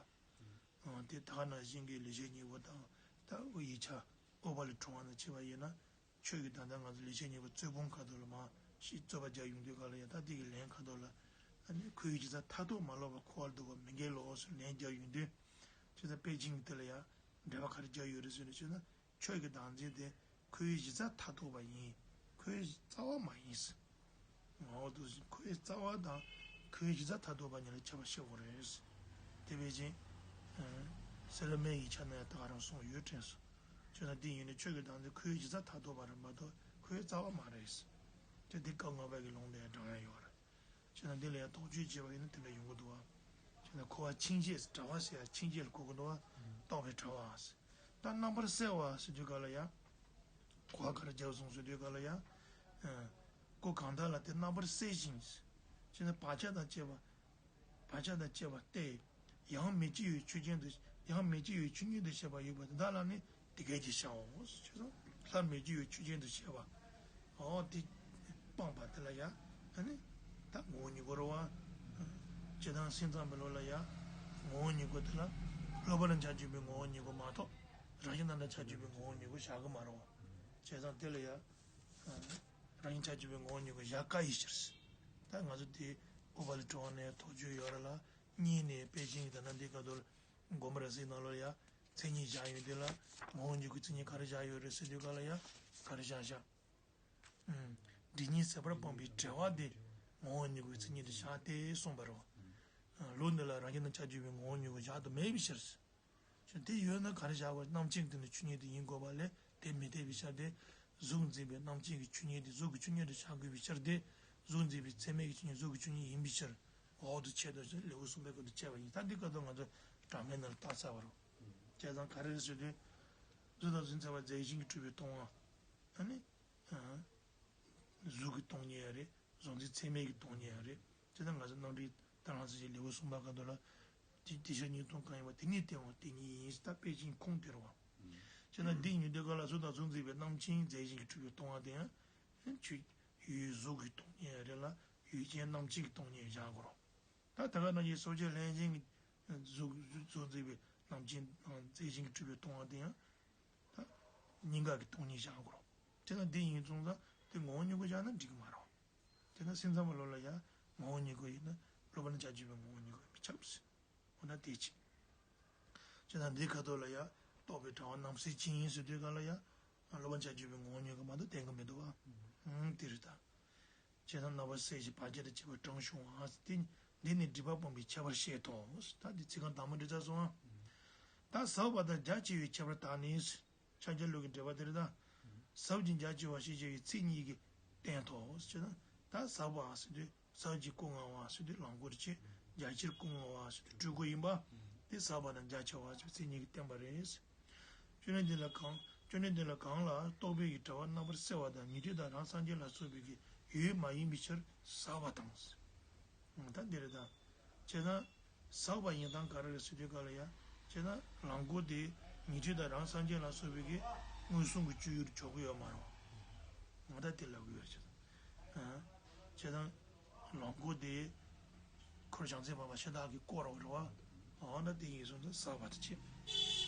བ། དེ་ད་ག་ནང་བཞིན་གྱི་ལེགས་བཤད་སྙིང་པོ་དང་ད་ཡིག་ཆ་ཨོ་པ་ལི་གྲུབ་དབང་ནང་བྱས་པ་ཡིན་ན། ཆོས་ཀྱི་བདག་འཛིན་ང་ཚོ་ལེགས་བཤད་སྙིང་པོ་རྩོད་སྤོང་ཁ་ཐོག་ལ་མར་ཞིག་རྩོད་པ་རྒྱག་ཡོང་དུས་ག་ལ་ཡང་ད་ལྟའི་གི་ལན་ཁ་ཐོག་ལ། ཨ་ནི་འཁོར་བའི་གཞི་རྩ་མཐར་ཐུག་མ་ལོག་པར་འཁོར་བར་འདུག་པ་མི་འགལ་ལོ་ཟེར་ལན་རྒྱག་ཡོང་དུས། བྱས་ཙང་པཎ་ཆེན་གྱིས་དེ་ལ་ཡང་འགྲེལ་པ་ག་རེ་རྒྱག་ཡོད་རེད་ཟེར་ན། བྱས་ན་ཆོས་ཀྱི་བདག་འཛིན་དེ་འཁོར་བའི་གཞི་རྩ་མཐར་ཐུག་པ་ཡིན། འཁོར་བའི་རྩ་བ་མ་ཡིན་ཟེར། འོ་འདུག་སེ་འཁོར་བའི་རྩ་བ་དང་འཁོར་བའི་གཞི་རྩ་མཐར་ཐུག་པ་གཉིས་ལ་ཁྱད་པར་ཤེས་དགོས་རེད། དེ་བས་ཀྱང་། སེ་ལ་མའི་ཡིག་ཆ་ན་ཡང་ད་ག་རང་གསུངས་ཡོད་དྲན་སོང་། བྱས་ན་དེ་ཡིན་ན་ཆོས་ཀྱི་བདག་འཛིན་འཁོར་བའི་གཞི་རྩ་མཐར་ཐུག་པ་རེད་མ་གཏོགས་འཁོར་བའི་རྩ་བ་མ་རེད། དེ་འདི་སྐབས་ལྔ་པའི་གི་ལུང་དེ་ཡང་དྲངས་ཡ་ཡོད་རེད། བྱས་ན་འདི་ལ་ཡང་དོགས་གཅོད་བྱས་པ་ཡིན་ན་དེ་འདྲ་ཡོང་གི་འདུག་བ། བྱས་ན་འཁོར་བ་འཆིང་བྱེད་ཟེར་བྲལ་བ་ཟེར་ཡ་འཆིང་བྱེད་ལ་གོ་གི་འདུག་བ། རྟོག་པའི་བྲལ་བ་ཟེར། ད་རྣམ་པར་སེལ་བ་ཟེར་དུས་ག་ལ་ཡང་། གོ་བ་ག་རེ་རྒྱབ་སོང་ཟེར་དུས་ག་ལ་ཡང་། ཨ། ཀུན་གང་དག་ལ་དེ་རྣམ་པར་སེལ་ཞིང་། བྱས་ན་བག་ཆགས་དང་བཅས་པ། བག་ཆགས་དང་བཅས་པ་སྟེ། ཡང་མི་སྐྱེ་བའི་ཆོས་ཅན་དུ། ཡང་མི་སྐྱེ་བའི་ཆོས་ཉིད་དུ་བཤད་པ་ཡོད་པ་དེ་དག་ལ་ནི་དེ་སྐད་ཅེས་བྱའོ། ཞེས་སོ། སླར་མི་སྐྱེ་བའི་ཆོས་ཅན་དུ་བཤད་པ། འོ་དེ་སྤངས་པ་དེ་ལ་ཡང་ཨ་ནི་ད་ངོ་བོ་ཉིད་ཀྱི་རེད་བ། སྤྱིར་བཏང་སེམས་ཙམ་པའི་ལུགས་ལ་ཡང་ངོ་བོ་ཉིད་ཀྱི་དེ་ལ་སློབ་པ་ལ་ཆ་བཅུག་པའི་ངོ་བོ་ཉིད་ཀྱི་མ་གཏོགས་རང་བཞིན་རྣམ་དག་ཆ་བཅུག་པའི་ངོ་བོ་ཉིད་ཀྱི་བཞག་གི་མ་རེད་བ། བྱས་ཙང་དེ་ལ་ཡང་། རང་བཞིན་ཆ་བཅུག་པའི་ངོ་བོ་ཉིད་ཀྱི་བཞག་དཀའ་བའི་ཕྱིར། ད་ང་ཚོ་དེ་ཨོ་པ་ལི་གྲུབ་དབང་ནས་དོགས་གཅོད་ཡོད་རེད་ལ། གཉིས་ནས་པཎ་ཆེན་གྱིས་ད་ནང་འདི་སྐབས་དུ་དགོངས་པ་རབ་གསལ་ནང་ལོགས་ལ་ཡང་མཚན་ཉིད་བཞག་ཡོད་དེ་ལ། ངོ་བོ་ཉིད་ཀྱི་མཚན་ཉིད་ག་རེ་བཞག་ཡོད་རེད་ཟེར་དུས་ག་ལ་ཡང་ག་རེ་བཞག་བཞག་སྒྲིབ་གཉིས་ཟད་པར་སྤངས་པའི་བྲལ་བ་དེ་ངོ་བོ་ཉིད་ཀྱི་མཚན་ཉིད་དུ་བཞག་སྟེ་གསུངས་པ་རེད། ལུགས་འདི་ལ་རང་བཞིན་རྣམ་དག་ཆ་བཅུག་པའི་ངོ་བོ་ཉིད་ཀྱི་བཞག་ཏུ་མེད་པའི་ཕྱིར། ཞེས་དེ་ཡོད་ན་ག་རེ་བཞག་པ། རྣམ་མཁྱེན་དེ་ནི་ཆོས་ཉིད་དེ་ཡིན་དགོས་པ་ལས་དེ་མི་འཐད་པའི་ཕྱིར་ཏེ། གཟུགས་འཛིན་པའི་རྣམ་མཁྱེན་གྱི་ཆོས་ཉིད་དེ་གཟུགས་ཀྱི་ཆོས་ཉིད་དུ་བཞག་དགོས་པའི་ཕྱིར་ཏེ། གཟུགས་འཛིན་པའི་ཚད་མའི་གི་ཆོས་ཉིད་གཟུགས་ཀྱི་ཆོས་ཉིད་ཡིན་པའི་ཕྱིར། འོག་ཏུ་འཆད་དོ་ཞེས་ལེའུ་གསུམ་པའི་སྐབས་སུ་འཆད་པ་ཡིན། ད་འདི་སྐབས་དུ་ང་ཚོ་སྒྲ་མེད་ནང་ལ་བརྟག་ཚར་བ་རེད། བྱས་ཙང་ག་རེ་རེད་ཟེར་དུས། གཟུགས་དང་གཟུགས་ཅན་ཚད་མར་འཛིན་ཞེན་གྱིས་སྤྲུལ་པའི་སྟོང་པ། ཨ་ནི། གཟུགས་ཀྱི་སྟོང་ཉིད་ཡང་རེད། གཟུགས་འཛིན་ཚད་མའི་གི་སྟོང་ཉིད་ཡང་རེད། དེ་ལྟར་ང་ཚོ་རྣམ་འགྲེལ་དང་རང་གསལ་གྱི་ལེའུ་གསུམ་པ་སྐབས་དུ་ལ། དེ་དེ་ཕྱིར་གཉིས་སྟོང་གང་ཡིན་པ་དེ་ཉིད་བསྟན་པ་དེ་ཉིད་ཡིན་ཟེར། ད་དཔེ་ཅན་ཁུངས་དེ་རེད་བ། བྱས་ན་འདི་ཉིད་དུ་ག་ལ་གཟུགས་དང་གཟུགས་འཛིན་པའི་རྣམ་མཁྱེན་རྫས་གཞན་གྱིས་སྤྲུལ་པའི་སྟོང་པ་དེ་ཡང་། ཆོས་ཡུལ་གཟུགས་ཀྱི་སྟོང་ཉིད་ཡང་རེད་ལ་ཡུལ་ཅན་རྣམ་མཁྱེན་གྱི་སྟོང་ཉིད་བཞག་དགོས་རེད། ད་ད་ག་ནང་བཞིན་སོ་སྐྱེ་ལྷན་ཅིག་གཟུགས་གཟུགས་འཛིན་པའི་རྣམ་མཁྱེན་རྫས་གཞན་གྱིས་སྤྲུལ་པའི་སྟོང་པ་དེ་ཡང་། ད་སྙིང་ག་གི་སྟོང་ཉིད་བཞག་དགོས་རེད། དེ་ན་འདི་ཡིན་སོང་ཙང་དེ་ངོ་བོ་ཉིད་ཀྱི་བཞག་ན་འགྲིག་གི་མ་རེད། དེ་ན་སེམས་ཙམ་པ་ལོ་ལ་ཡང་ངོ་བོ་ཉིད་ཀྱི་ཡིན་ན་སློབ་པ་ལ་ཆ་བཅུག་པའི་ངོ་བོ་ཉིད་ཀྱི་མི་ཁྱབ་ཟེར། འོ་ན་དེ་ཅི། བྱས་ན་འདི་ཁ་ཐོག་ལ་ཡང་རྟོག་པའི་དྲ་བ་རྣམ་སེལ་ཅན་ཡིན་ཟེར་དུས་ག་ལ་ཡང་སློབ་པ་ལ་ཆ་བཅུག་པའི་ངོ་བོ་ཉིད་ཀྱི་མ་གཏོགས་བསྟན་གྱི་མི་འདུག་བ། ཨང་དེ་རེད་ད། བྱས་ཙང་རྣམ་པར་སེལ་ཞིང་བར་ཆད་དང་བཅས་པ་གྲངས་ཆུང་བ། དེ་འདི་ནི་སྒྲིབ་པ་སྤངས་པའི་ཁྱད་པར་བཤད་དོ། ད་འདི་ཚིག་རྐང་དང་པོ་འགྲིག་ཚར་སོང་ཨ། ད་ཟབ་པ་དང་རྒྱ་ཆེ་བའི་ཁྱད་པར་དག་ནི། ཕྱག་རྒྱ་ལུགས་ཀྱི་འགྲེལ་པ་དེ་རེད་ད། ཟབ་ཅིང་རྒྱ་ཆེ་བ་ཞེས་བྱ་བའི་ཚིག་གཉིས་ཀྱིས་བསྟན་ཏོ། ཞེ་ན། ད་ཟབ་པ་ཟེར་དུས་ཟབ་ཅིང་ཀུན་མངའ་བ་ཟེར་དུས་ལོངས་སྐུར་བྱེད། རྒྱ་ཆེར་ཀུན་མངའ་བ་ཟེར་དུས་སྤྲུལ་སྐུ་ཡིན་པ། དེ་ཟབ་པ་དང་རྒྱ་ཆེ་བ་ཞེས་པའི་ཚིག་གཉིས་ཀྱིས་བསྟན་པ་རེད། བཅོམ་ལྡན་འདས་ལ་གང་། བཅོམ་ལྡན་འདས་ལ་གང་ལ་རྟོག་པའི་གི་དྲ་བ་རྣམ་པར་སེལ་བ་དང་ཉན་ཐོས་དང་རང་སངས་རྒྱས་ལ་སོགས་པའི་གི་ཡུལ་མ་ཡིན་པའི་ཕྱིར་ཟབ་པ་དང་། ད་འདི་རེད་ད། བྱས་ཙང་ཟབ་པ་ཡིན་སྟངས་ག་རེ་རེད་ཟེར་དུས་ག་ལ་ཡ། བྱས་ཙང་ལོངས་སྐུ་དེ་ཉན་ཐོས་དང་རང་སངས་རྒྱས་ལ་སོགས་པའི་གི་མངོན་སུམ་གྱི་སྤྱོད་ཡུལ་འཇོག་གི་ཡོད་མ་རེད་བ། ང་ད་དེ་ལབ་གི་ཡོད་རེད། བྱས་ཙང་། བྱས་ཙང་། ལོངས་སྐུ་དེ། འཁོར་བྱང་སེམས་སྤངས་པ་ཤ་སྟག་གིས་བསྐོར་བ་རེད་བ། འོ་ན་དེ་ཡིན་སོང་ཙང་ཟབ་པ་དེ་བྱེད།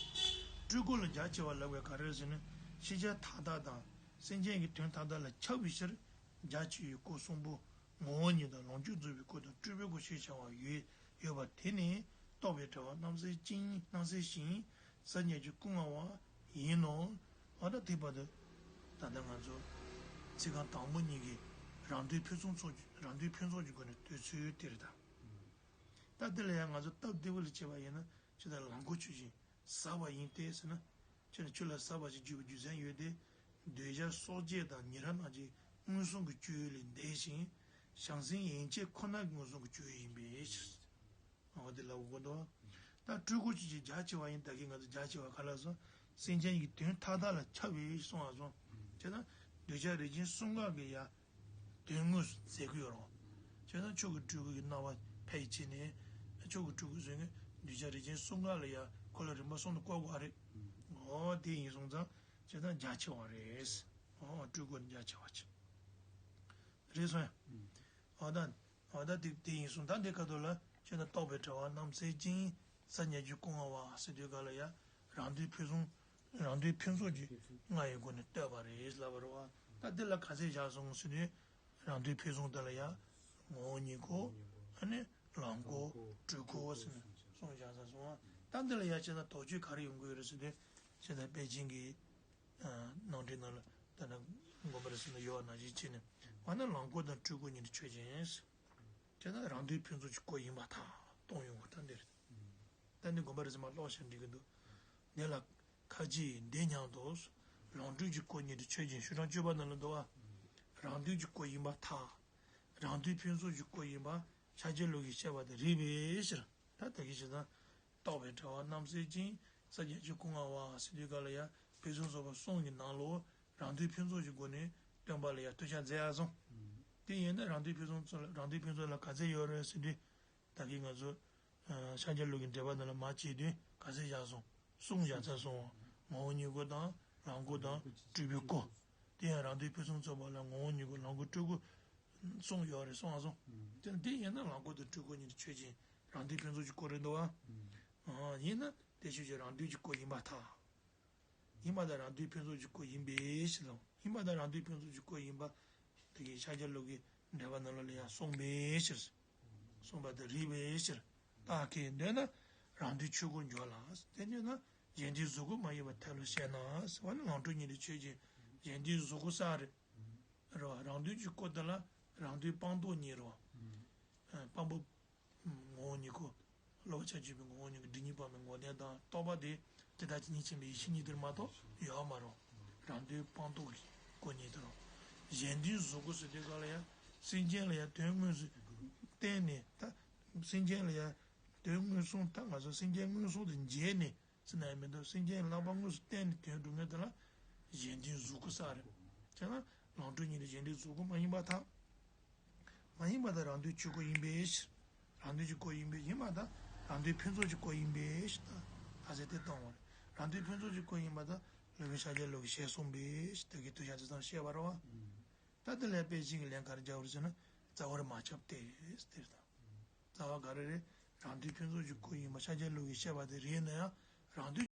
སྤྲུལ་སྐུ་ལ་རྒྱ་ཆེ་བ་ལབ་པའི་ག་རེ་རེད་ཟེར་ན། ཤེས་བྱ་མཐའ་དག་དང་སེམས་ཅན་གྱི་དོན་མཐའ་དག་ལ་ཁྱབ་པའི་ཕྱིར་རྒྱ་ཆེ་བའི་སྐུ་གསུམ་པོ་ངོ་བོ་ཉིད་དང་ལོངས་སྤྱོད་རྫོགས་པའི་སྐུ་དང་སྤྲུལ་པའི་སྐུ་ཞེས་བྱ་བ་ཡོད་ཡོད་པ་དེ་ནི་རྟོག་པའི་དྲ་བ་རྣམ་སེལ་ཅིང་རྣམ་སེལ་ཞིང་ཟབ་ཉེར་གྱིས་ཀུན་མངའ་བ་ཡིན་ནོ། འོ་ད་དེ་བར་དུ་ད་ལྟ་ང་ཚོ་ཚིག་རྐང་དང་པོ་གཉིས་ཀྱི་རང་དོན་ཕུན་སུམ་ཚོགས་ཀྱི་རང་དོན་ཕུན་ཚོགས་ཀྱི་སྒོ་ནས་འདོད་ཚུལ་དེ་རེད་ད། ད་དེ་ལ་ཡང་ང་ཚོ་སྟབས་བདེ་པོ་ལ་བྱས་པ་ཡིན་ན་ཇི་ལྟར་ལོངས་སྐུ་ཆོས་ཅན། ཟབ་པ་ཡིན་ཏེ་ཟེར་ན། ཁྱོད་ནི་ཆོས་ལ་ཟབ་པ་ཞེས་བརྗོད་པའི་རྒྱུ་མཚན་ཡོད་དེ། འདོད་ཆགས་སོགས་བཅས་དང་ཉེ་རབས་རྣམས་ཀྱི་མངོན་སུམ་གྱི་སྤྱོད་ཡུལ་ལས་འདས་ཤིང་ བྱང་སེམས་ཡན་ཆད་ཁོ་ན་གི་ངོས་བཟུང་གི་ཆོས་ཡིན་པའི་ཕྱིར། འོ་དེ་ལབ་དགོས་འདུག་ད་སྤྲུལ་སྐུ་ཆོས་ཅན་རྒྱ་ཆེ་བ་ཡིན། ད་གིན་ང་ཚོ་རྒྱ་ཆེ་བ་ག་ལ་སོང་། སེམས་ཅན་གྱི་དོན་མཐའ་དག་ལ་ཁྱབ་པའི་གསུང་བ་སོང་། བྱས་ན་གདུལ་བྱ་རིགས་ཅན་གསུམ་ཀ་གི་ཡ་དོན་དངོས་སུ་མཛད་ཀྱི་ཡོད་རེད། བྱས་ན་མཆོག་གི་སྤྲུལ་སྐུ་གི་སྣང་བ་ཕལ་ཆེར་ནི་མཆོག་གི་སྤྲུལ་སྐུ་ཟེར་མཁན་གདུལ་བྱ་རིགས་ཅན་གསུམ་ཀ་ལ་ཡ་ཁོ་ལ་རིམ་པ་གསུམ་དུ་བཀོད་དགོས་རེད། འོ་དེ་ཡིན་སོང་ཙང་བྱས་ན་རྒྱ་ཆེ་བ་རེད། འོ་སྤྲུལ་སྐུ་ནི་རྒྱ་ཆེ་བ་ཆེ། རེད་སོང་ཡ། འོ་ད། འོ་ད་དེ་དེ་ཡིན་སོང་ད་འདི་ཁ་ཐོག་ལ་ཁྱོད་ན་རྟོགས་པའི་དྲ་བ་རྣམ་གསལ་ཅན། ས་ཉ་རྒྱུད་སྐུ་མངའ་བ་ཟེར་དུས་ག་ལ་ཡ། རང་དོན་ཕུན་སུམ། རང་དོན་ཕུན་ཚོགས་ཀྱི་མངའ་ཡི་སྒོ་ནས་བསྟོད་པ་རེད་ལབ་པ་རེད་བ། ད་འདི་ལ་ག་ཚད་བཞག་སོང་ཟེར་དུས། རང་དོན་ཕུན་སུམ་དེ་ལ་ཡ། ངོ་བོ་ཉིད་སྐུ། ཨ་ནི་ལོངས་སྐུ། སྤྲུལ་སྐུ་ཟེར་ནས་གསུངས་བཞག་ས་སོང་བ། ད་འདི་ལ་ཡ་བྱས་ན་དོགས་གཅོད་ག་རེ་ཡོང་གི་ཡོད་རེད་ཟེར་དུས། བྱས་ན་པེ་ཅིང་གི་ནང་འདྲེན་ནང་ལ་ད་ནི་དགོན་པ་རེ་ཟུང་ལ་ཡོད་པ་ནང་བཞིན་བྱས་ནས་འོ་ན་ལོངས་སྐུ་དང་སྤྲུལ་སྐུ་གཉིས་ཀྱི་ཆོས་ཅན། བྱས་ན་རང་དོན་ཕུན་ཚོགས་ཀྱི་སྐུ་ཡིན་པར་ཐལ་གཏོང་ཡོང་བ་ད་འདིར། ད་ནི་དགོན་པ་རེ་ཟུང་མ་ཀློག་བྱས་འགྲིག་གི་འདུག་འདི་ལ་ཁ་ཅིག་འདི་སྙམ་དུ། ལོངས་སྤྲུལ་གྱི་སྐུ་གཉིས་ཀྱི་ཆོས་ཅན་ཤོག་གྲངས་བཅུ་པ་ནང་ལ་འདུག་བ། རང་དོན་གྱི་སྐུ་ཡིན་པར་ཐལ། རང་དོན་ཕུན་ཚོགས་ཀྱི་སྐུ་ཡིན་པ་ཤཱཀྱ་ལུགས་ཀྱིས་བཤད་པ་དེ་རིགས་པའི་ཕྱིར། ད་ད་གིན་བྱས་ཙང་། རྟོགས་པའི་དྲ་བ་རྣམ་གསལ་ཅན། ས་བརྒྱད་ཅུ་སྐུ་མངའ་བ་ཟེར་དུས་ག་ལ་ཡ་ཕུན་སུམ་ཚོགས་པ་གསུམ་གྱི་ནང་ལོགས་རང་དོན་ཕུན་ཚོགས་ཀྱི་སྒོ་ནས་སྟོན་པ་ལ་ཡ་བསྟོད་བྱ་མཛད་ཡག་སོང་། དེ་ཡིན་ན་རང་དོན་ཕུན་སུམ་ཚོགས་ལ་རང་དོན་ཕུན་ཚོགས་ལ་ག་ཚད་ཡོད་རེད་ཟེར་དུས། ད་གིན་ང་ཚོ་ཤཱཀྱ་ལུགས་ཀྱི་འགྲེལ་པ་ནང་ལ་མ་བྱས་དུས་ག་ཚད་བཞག་སོང་། གསུམ་བཞག་ཚར་སོང་། ངོ་བོ་ཉིད་སྐུ་དང་ལོངས་སྐུ་དང་སྤྲུལ་པའི་སྐུ། དེ་ཡང་རང་དོན་ཕུན་སུམ་ཚོགས་པ་ལ་ངོ་བོ་ཉིད་སྐུ་ལོངས་སྐུ་སྤྲུལ་སྐུ། གསུམ་ཡོད་རེད་གསུངས་སོང་། དེ་འདི་ཡིན་ན་ལོངས་སྐུ་དང་སྤྲུལ་སྐུ་གཉིས་ཆོས་ཅན། རང་དོན་ཕུན་ཚོགས་ཀྱི་སྐུ་རེད་འདུག་བ། ཡིན་ན་དེ་ཆོས་ཅན་རང་དོན་གྱི་སྐུ་ཡིན་པར་ཐལ། ཡིན་པ་དང་རང་དོན་ཕུན་ཚོགས་ཀྱི་སྐུ་ཡིན་པའི་ཕྱིར་རོ། ཡིན་པ་དང་རང་དོན་ཕུན་ཚོགས་ཀྱི་སྐུ་ཡིན་པ། དེ་གའི་ཤཱཀྱ་ལུགས་ཀྱི་འགྲེལ་པ་ནང་ལ་ཡང་གསུངས་པའི་ཕྱིར། གསུངས་པ་དང་རིགས་པའི་ཕྱིར། རྟགས་ཁས་འདོད་ན་རང་དོན་ཆོས་སྐུར་འགྱུར་ལ། དེ་འདོད་ན་གཞན་དོན་གཟུགས་སྐུ་མ་ཡིན་པར་ཐལ་ལོ་ཞེ་ན་ཟེར་བ་ནི་ལོངས་སྤྲུལ་གཉིས་ལས་ཆོས་ཅན། གཞན་དོན་གཟུགས་སྐུ་གསལ་རེད། རེད་བ། རང་དོན་གྱི་སྐུ་དེ་ལ་རང་དོན་སྤངས་རྟོགས་གཉིས་རེད་བ། སྤངས་པ། ངོ་བོ་ཉིད་སྐུ། བསླབ་པ་ཆ་བཅུ་པའི་ངོ་བོ་ཉིད་སྐུ་སྒྲིབ་གཉིས་སྤངས་པའི་ངོ་བསྟན་དང་རྟོགས་པ་དེ་དེ་དག་གཅིག་ཉིད་མཁྱེན་པའི་ཡེ་ཤེས་གཉིས་དེར་མ་གཏོགས་ཡོད་མ་རེད། རང་དོན་སྤངས་རྟོགས་ཀྱི་སྐུ་གཉིས་དེ་རེད། གཞན་དོན་གཟུགས་སྐུ་ཟེར་དུས་ག་ལ་ཡང་སེམས་ཅན་ལ་ཡང་དོན་དངོས་སུ་བསྟན་ནས་ད་སེམས་ཅན་ལ་ཡང་དོན་མངོན་སུམ་ད་ང་ཚོ་སེམས་ཅན་མངོན་སུམ་དུ་མཇལ་ནས། ཟེར་ན་ཡང་མི་འདུག་སེམས་ཅན་ལག་པ་དངོས་སུ་བསྟན་ནས་དོན་སྒྲུབ་མཁན་དེ་ལ་གཞན་དོན་གཟུགས་སྐུ་གསལ་རེད། བྱས་ན་ལོངས་སྤྲུལ་གཉིས་ལས་གཞན་དོན་གཟུགས་སྐུ་མ་ཡིན་པར་ཐལ། མ་ཡིན་པར་ཐལ་རང་དོན་ཆོས་སྐུ་ཡིན་པའི་ཕྱིར། རང་དོན་གྱི་སྐུ་ཡིན་པའི་ཡིན་པར་ཐལ་རང་དོན་ཕུན་ཚོགས་ཀྱི་སྐུ་ཡིན་པའི་ཕྱིར་ད། ད་ཟེར་དེ་གཏོང་བ་རེད། རང་དོན་ཕུན་ཚོགས་ཀྱི་སྐུ་ཡིན་པར་ཐལ་ལུགས་ཀྱི་ཤཱཀྱ་ལུགས་ཀྱི་ཞེས་གསུངས་པའི་ཕྱིར་ད་གི་དུ་ཞག་ཅི་ཙམ་བཤད་པ་རེད་བ། ད་དེ་ལས་པེ་ཅིང་གི་ལན་ག་རེ་རྒྱག་རེད་ཟེར་ན་རྩ་བར་མ་ཁྱབ་སྟེ་ཟེར་ད། རྩ་བ་ག་རེ་རེད། རང་དོན་ཕུན་ཚོགས་ཀྱི་སྐུ་ཡིན་པ་ཤཱཀྱ་ལུགས་ཀྱིས་བཤད་པ་དེ་རེད་ན་ཡང་རང་དོན་